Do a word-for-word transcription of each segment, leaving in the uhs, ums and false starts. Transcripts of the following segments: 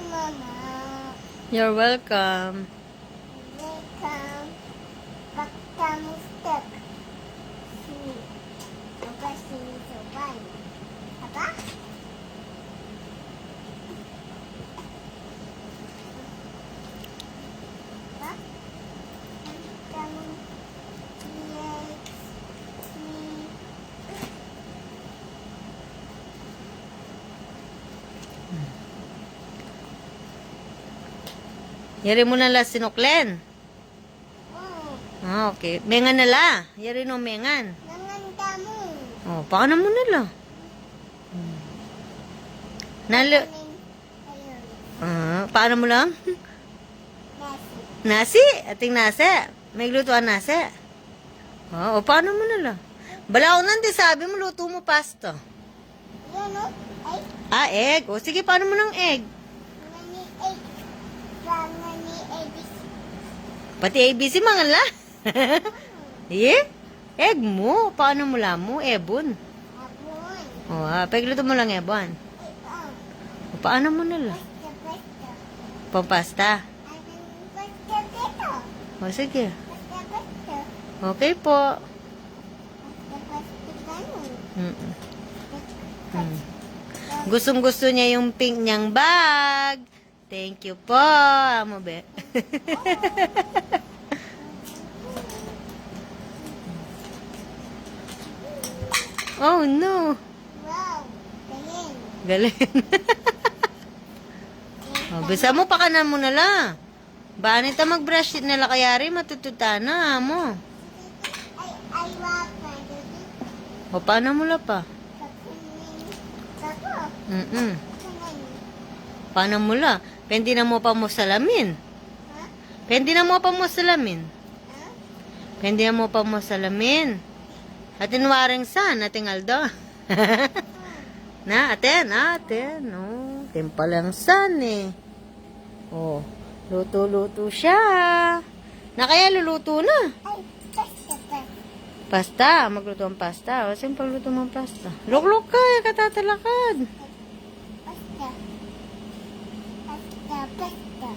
Mama. You're welcome. Welcome. Bakta mustek. Si. Apa si Sopan? Apa? Apa? Bakta mustek. Si. Yari mu na la sinuklen? Oo. Ah, okay. Mengan na la. Yari no mengan. Mengan tamu. Oh, pakanan mu na la. Hmm. Nalo. Ayun. Ah, pakanan mu la? Nasi. Nasi? Ating nasi. Meglutuan nasi. Ah, o, pakanan mu na la? Balamu nang di sabi mu lutu mu pasta. Yan, o. Ay. Ah, egg. O, sige, pakanan mu nang egg? Ngeni egg. Ngeni A B C. Pati A B C, mangan la? Ye? Egg mu. Pakanan mu la mu? Ebun. Ebun. O, ah, peglutu mu lang ebun. Ay, o. O, pakanan mu na la? Pasta, pasta. Pampasta. Anong pasta dito? O, sige. Pasta, pasta. Okay po. Pasta, pasta, ganun. Mm-mm. Mm. Gustong-gusto niya yung pink niyang bag. Thank you po, amo be. Oh, no. Wow, galing. Galing. O, bisa mu, pakanan mu na la. Ba, anita mag-brush teeth na la kayari, matutud ta na, amo. Ay, ay, wa pa, dito. O, pakanan mu la pa? Pakanan. Mm-mm. Pakanan. Pakanan mu la? Pwede na mu pa mu salamin. Ha? Pwede na mu pa mu salamin. Ha? Pwede na mu pa mu salamin. Atin waring san, ating aldo. Na, atin, atin. O, timpal yang san, e. O, lutu-lutu siya. Na kaya lulutu na. Ay, pasta, pasta. Pasta, maglutu ang pasta. O, sino paglutu mo ang pasta? Lukluk ka, e ka tatalakad. Pasta. Pasta, pasta.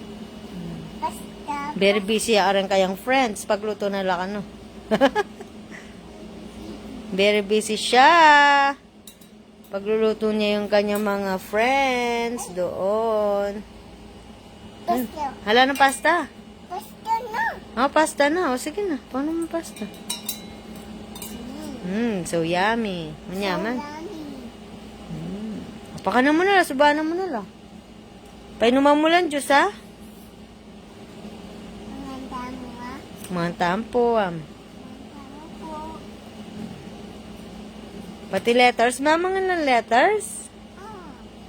Pasta, very busy ya rin kayang friends. Paglutu na la kanu. Very busy siya. Pagluluto niya yung kanyang mga friends doon. Pasta. Hala na pasta. Pasta na. Ah, pasta na. O, sige na. Paano mo pasta? Mm. Mm, so yummy. Manyaman. So yummy. Mm. Pakanan mu na la, subanan mu na la. Painuman mu lang juice, ha? Mangan tamu, ha? Mangan tamu po, am. Mangan tamu po. Pati letters, mamangan lang letters?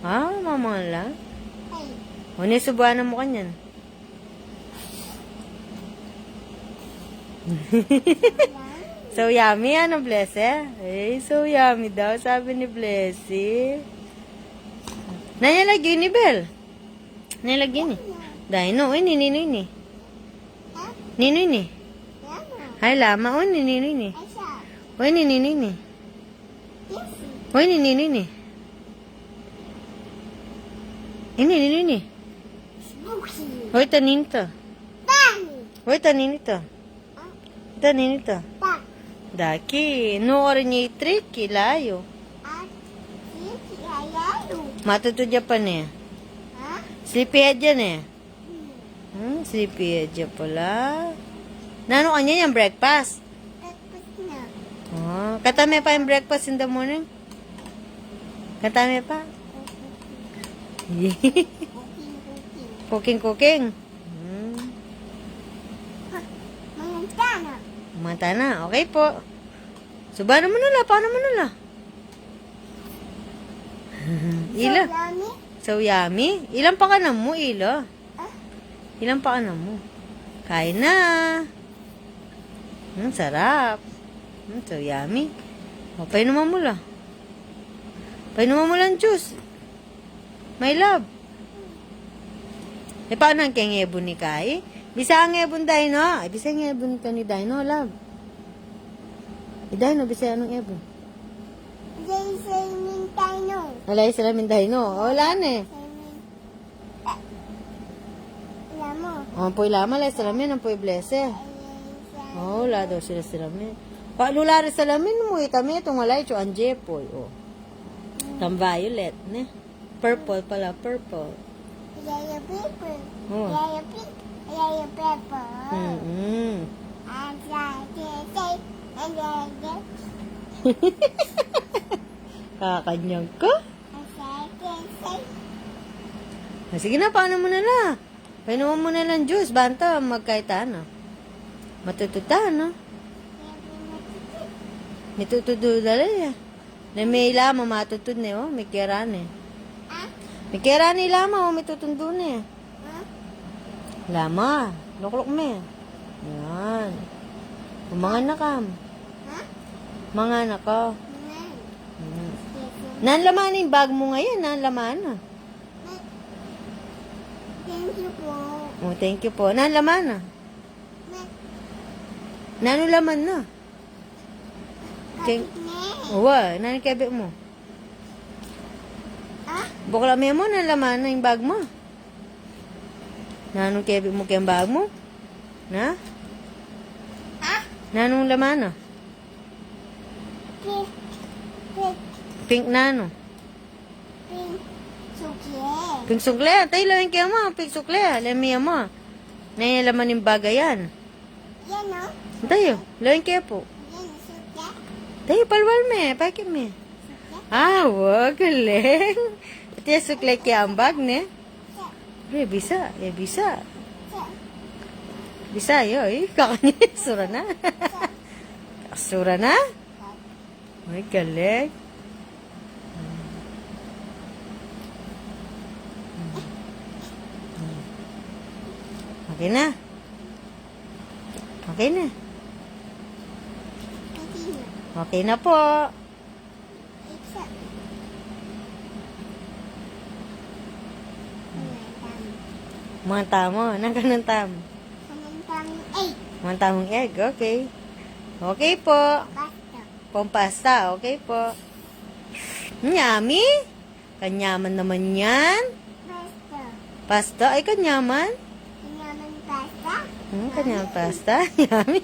Ah. Ah, mamangan lang? Ay. O, ni subuan na mu kanyan. So yummy, ano, Blessy? Eh, so yummy daw, sabi ni Blessy. Nanya lagi ni Bel? Nanya lagi ni? Dino, uy, ni ninu ini? Ha? Ninu ini? Lama. Ay, lama, uy, ni ninu ini? Ay, siya. Uy, ni ninu ini? Yes. Uy, ni ninu ini? Ini, ninu ini? Spooky. Uy, tanin to. Bunny. Uy, tanin ito? Tanin ito? Daki. Nu orin ya i Tricky, layu. Matutud ya pa ne. Sleepyhead ya ne. Hmm, sleepyhead ya pala. Nanu kanyan yang breakfast? Breakfast na. O, kata me pa yang breakfast in the morning? Kata me pa? Cooking, cooking. Cooking, cooking. Hmm. Mangan ta na. Mangan ta na. Okay po. Subanan mu na la, pakanan mu na la. Ila. So yummy. So yummy. Ilan pakanan mu, ila? Ah? Ilan pakanan mu? Kain na. Hmm, sarap. Hmm, so yummy. O, painuman mu la. Painuman mu lang juice. My love. E, paano ang keng ebun ni Kai? Bisa ang ebun, Dino? Ay, bisa ang ebun ka ni Dino, love? E, Dino, bisa anong ebun? Bisa, bisa yung Dino. Wala, isa lang yung Dino. O, wala na e. Sa yung, Lama. Ampo i lama, la i salamin, ampo i blese. O, la daw sila salamin. Pa, lula ri salamin mu, itame, tung ala, itsu anje, poy, o. Tang violet, ne? Purple pala, purple. Yellow purple. O. Yellow pink. Yellow purple. Mm-mm. And I can say, and I can Kakanyang ka? Ah, sige na, paano mo na la? Painuman mo na lang juice, banta magkaitan na. Matututan, no? Mitutudu dali, eh. Na may lama, matutud ne, o, may kera ne. May kera ne lama, o, may tutundu ne. Lama, lukluk me. Yan. Umangan na kam. Mangan na ka. Yan. Nan laman ing bag mu ngayon, nan laman na. Thank you po. O, thank you po. Nan laman na. Nanu laman na? King... Kapit ne. Uwa, nanu kebit mu? Ah? Buklat me mu, nan laman na ing bag mu? Nanu kebit mu keng bag mu? Na? Ah? Nanu laman na? Pink, pink. Pink nanu? Pink sukle. Pink sukle. Tayo, lawan kaya mo, pink sukle. Alam mo yan mo. Na yan laman ing bag a yan. Yan, o. Tayo, lawan kaya po. Yan, sukle. Tayo, palwal me, pakit me. Sukle. Ah, wa, galing. Ito yung sukle kaya ang bag, ne? Sukle. Pre, bisa, ya bisa. Sukle. Bisa, yo, eh. Kakanya, sura na. Sukle. Sura na? Ay, galing. Okay na. Okay na. Okay na po. Mga tamo. Nang kanang tamo. Kanang tamong egg. Mga tamong egg. Okay. Okay po. Basta. Pampasta, okay po. Yummy? Kanyaman naman yan. Pasta. Pasta? Ay, kanyaman? Kanyaman pasta? Hmm, kanyaman pasta. Yummy.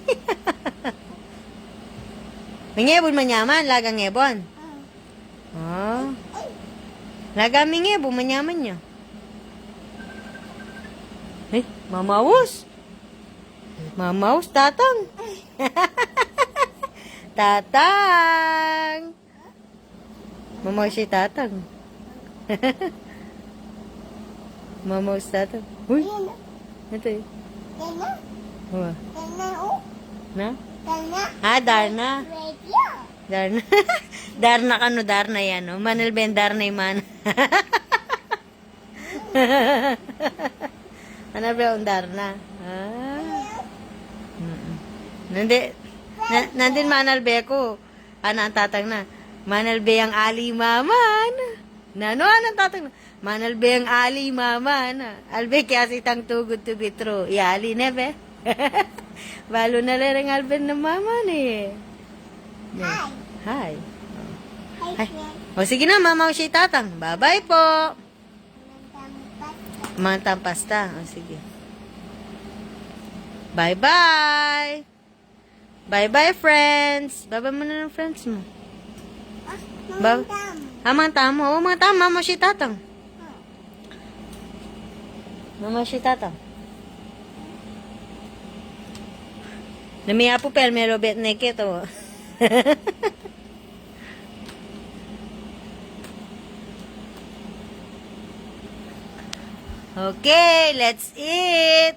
May ngebun manyaman, lagang ngebun. Mm. O. Ay. Lagang ngebun, manyaman ya. Ay, mamaus. Mamaus, Tatang. Tatang. Mamaus si Tatang. Mamaus, Tatang. Uy. Ayan na. Ito eh. Darna. Wa. Darna, o. Na? Darna. Ah, Darna. Radio. Darna. Darna ka, no? Darna yan, no? Manalbe ing Darna, i mana. Manalbe ing Darna. Ah. Mm-mm. Nandi, na, nandin manalbe ku. Ana ing Tatang na, "Manalbe yang ali, mama," na. Nanu, ana ing Tatang na, "Manalbe yang ali, mama," na. Albe kaya sitang too good to be true. Ya, ali ne be. Balu na lereng albe nang mama ne. Ne. Hi. Hi. Hi, hi. Friend. O, sige na, mamaus si Tatang. Bye-bye po. Mantang pasta. Mantang pasta. O, sige. Bye-bye. Bye-bye, friends. Bye-bye muna ng friends mo. Ah, ba- mantang. Ah, mantang mo. O, mantang. Mamaus si Tatang. Mamaus si Tatang. Namiya po, pero may lobet na ikit, o. Okay, let's eat.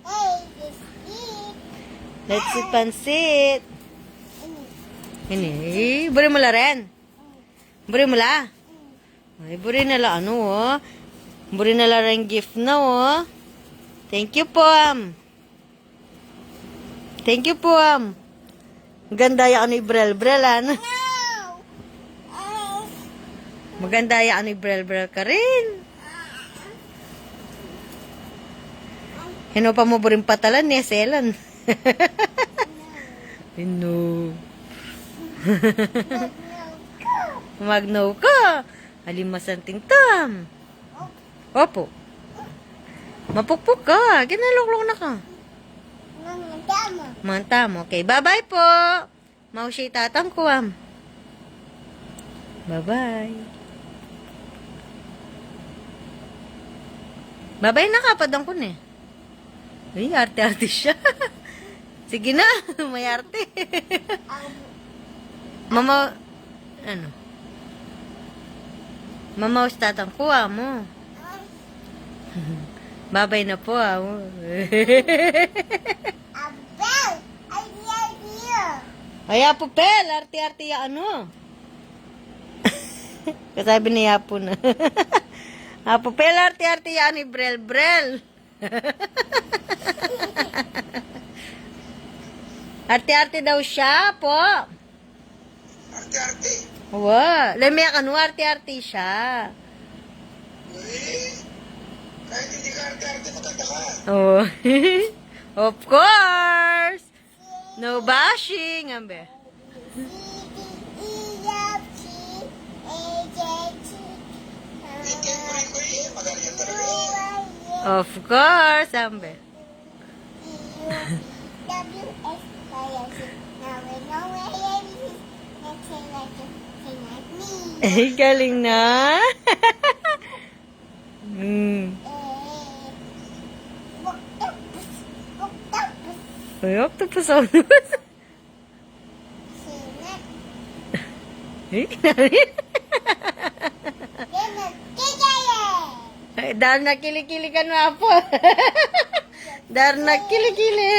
Hey, let's eat. Let's eat pansit. Ini, eh, buri mu la rin. Buri mu la. Ay, buri na la, ano, o. Buri na la rin gift na, o. Thank you po, am. Thank you po, am. Maganda ya kanu ibrel-brel, ano? Maganda ya kanu ibrel-brel karin. Hino pa mu buring patalan, ne, selan. Hino. Magno ka. Alimasanting tam. Opo. Mapukpuk ka. Kinalukluk na ka. Manta mo. Manta mo. Okay, bye-bye po. Mau siya tatang kuam. Bye-bye. Bye-bye na ka, padang ku ne. Ay, arte-arte siya. Sige na, may arte. Mama, ano? Mamaus tatang kuam mo. Babay na po, ah. Ay, Apo Pel, arte-arte ya, ano? Kasabi ni Apo na. Apo Pel, arte-arte ya, ano, brel-brel. Arte-arte daw siya po. Arte-arte? Wa. Leme kanu, arte-arte siya. Uy, kahit hindi ka arte-arte, maganda ka. Oh. Of course. No bashing, ambe. Hindi ko rin ko eh, magaling ka talaga eh. Of course, ambe. Galing na. Mm. Uy, octopus, octopus. Eh? Ay, dahil nakilikili ka na po. Dahil nakilikili.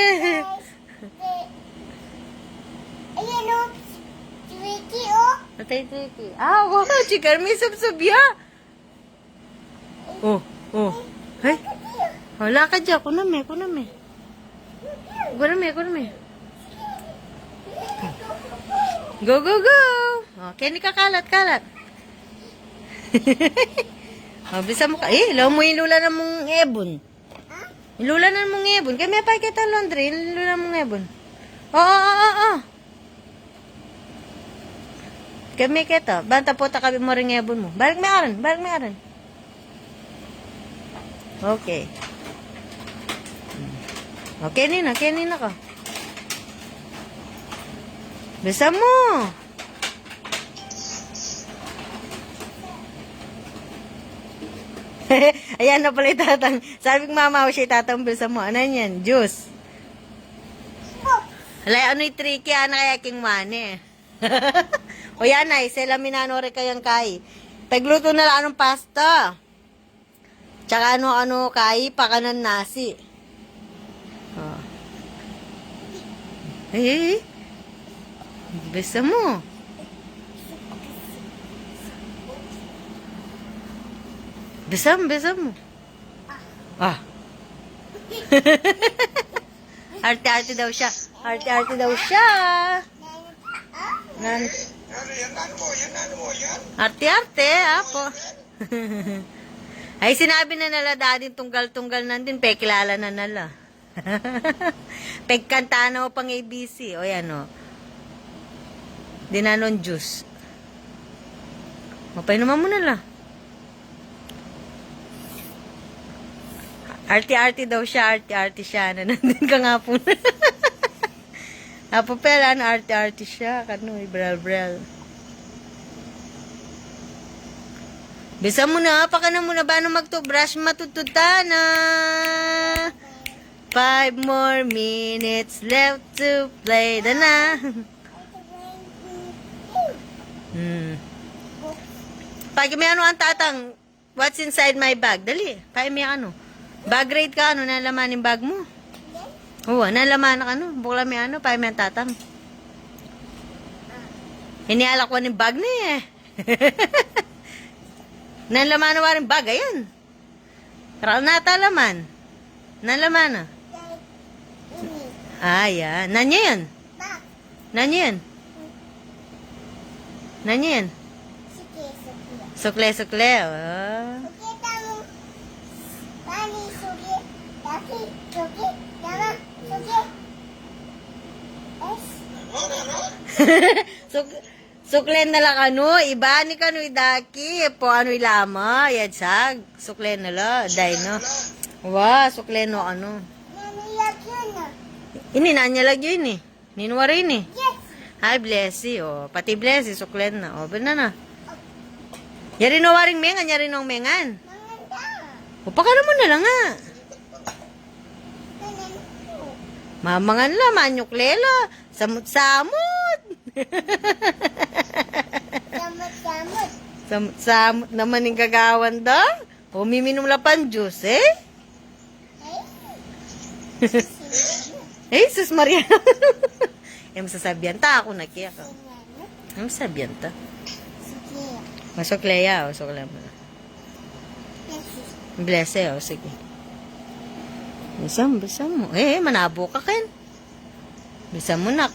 Ayan o, Twiki o. Atay, Twiki. Ah, wow, chikar, may subsub ya. Oh, oh. Ay. Oh, lakad ya. Kuname, kuname. Kuname, kuname. Go, go, go. Oh, keni ka, kalat, kalat. Oh, bisa mu ka. Eh, lawan mu ing lula na mung ebun. Ing lula na mung ebun. Kaya may pakita laundry, ing lula na mung ebun. Oo, oo, oo, oo. Kami keto. Banta po ta kabi mo ring ebun mu. Balik me karin, balik me karin. Okay. Okay, nina, kaya nina ka. Bisa mu. Ayan na pala yung tatang. Sabi ko, mama, o siya tatang, bisa mu. Ano yan? Juice. Alay, ano yung tricky? Ano kaya king mani? O yan ay, sela minano re kayang kai. Tagluto na lang anong pasta. Tsaka ano-ano kai, pakanan nasi. Oh. Ay, ay, ay. Bisa mu. Bisa mu, bisa mu. Ah. Arte-arte daw siya. Arte-arte daw siya. Nan- Arte-arte, apo. Ay, sinabi na nala, dading tunggal-tunggal nandin, pekilala na nala. Pegkanta na o pang A B C. O yan o. Dinanon juice. Mapainuman mu na la. Arte-arte daw siya, arte-arte siya. Na nandun ka nga po na. Apo Pel, ano, arte-arte siya. Kanu, ibral-bral. Bisa mu na, pakanan mu na ba nung magtubrush, matututa na. Five more minutes left to play. Dana. Hmm. Pag may ano ang tatang, what's inside my bag? Dali, pay may ano. Bag raid ka, ano, nalaman yung bag mo? Oo, nalaman na ano. Bukla may ano, pay may ang tatang. Inialak ko yung bag na eh. Nalaman na waring bag, ayan. Ral na talaman. Nalaman na. Ah, yan. Nanya yan? Nanya yan? Nanya yan? Sukle-sukle. Oh. Suk Suklen na la kanu, iba ni kanu idaki, po ano ilama, yadsag. Suklen na la, dai no. Wa, sukle no, anu. Nanu lagyu na? Ini, nanu lagyu ini? Ninu wari ini? Yes. Ay, Blessy, o. Pati Blessy, sukle na. O, bena na. Yari no waring mengan, yari nong mengan. Mangan da. O, pakalaman na la nga. Mangan ko. Mamangan la, manyukle la. Samut-samut. Samut-samut. Samut-samut naman ing gagawan da. O, miminum la pan juice, e? Ay. E, sus Maria. E, masasabian ta, aku na kaya ka. E, masasabian ta. Sige. Masuk Lea, o, sukle mu na. Bless you, o, sige. Bisa mu, bisa mu. E, e, manabu ka, Ken. Bisa mu, nak.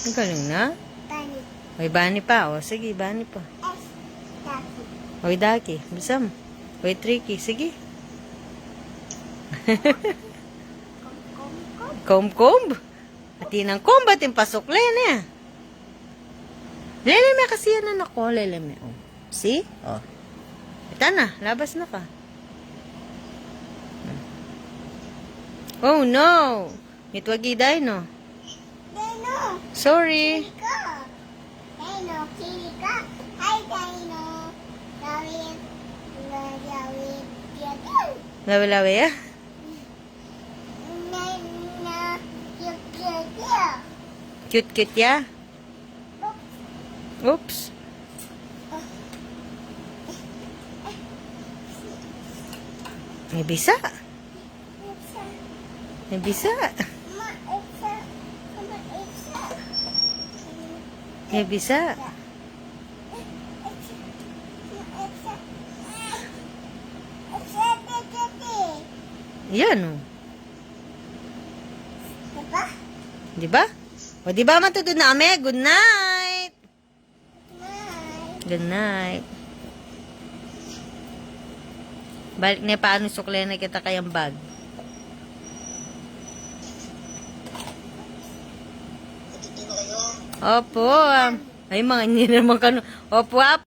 Ang galing na. Bunny. May Bunny pa. O, sige, Bunny pa. S, Ducky. Oy, Ducky. Bisa mu. Oy, Tricky. Sige. Kom, kom, kom. Kom, kom. Atin nang kom, atin pasukle na. Lele me kasi yan, anak ko. Lele me, o. See? O. Ita na, labas na ka. Oh, no! Mitwagi, Dino. Dino! Sorry. Kili ka. Dino, kili ka. Hi, Dino. Lawit, lawit, lawit. Lawe-lawe ya? Na, na, cute, cute ya. Cute, cute ya? Oops. May bisa. May bisa. May bisa. Yan, o. Diba? Diba? O, diba, matutulog na kami? Good night! Good night. Balik ne pa, anu, sukle ne kita kayang bag. Opo, ah. Ay, mga ini naman kanu. Opo, ah.